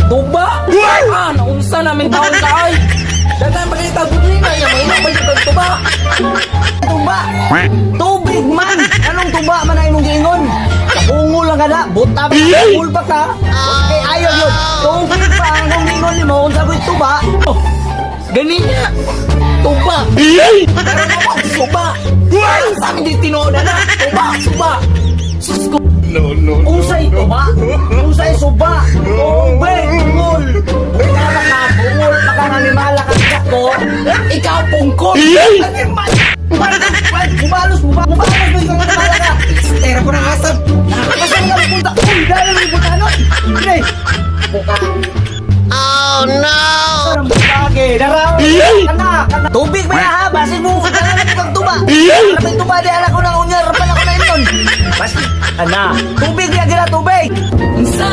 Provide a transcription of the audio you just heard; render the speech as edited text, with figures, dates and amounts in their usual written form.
Tuba! Ah, naunsa namin taon ka ay. Daghan pa kita budlina niya, may pa jud tuba. Tuba. Tubig man. Anong tuba man ang imong giingon? Kapungol lang ka na. Buta pa. Kapungol pa ka. Kay ayaw yun. Tubig pa ang akong giingon nimo. Unsa ko'y tuba? Oh, gani niya. Tuba. Pero naman, suba. Sa amin di tinuod na. Tuba, suba. Sus ko. No, no, no. Unsay tuba? Unsay suba? Tubig. Bungol. Buta pa ka. Bungol pa ka. Animala ka ko. Ikaw pungkol. Animal. Bubalos mo ba? Bubalos mo ikaw animala ka. Tera ko ng asap. Asa nga punta? Uy, dahil may punta nun. Hindi. Buka. Parang butake. Daraw. Kana, kana. Tubig ba ha? Basin mo. Kana na kang tuba. Kana may tuba di anak ko na unya. Rapan ako na inon. Basin. Ana. Tubig ya gira tubig. Unsa?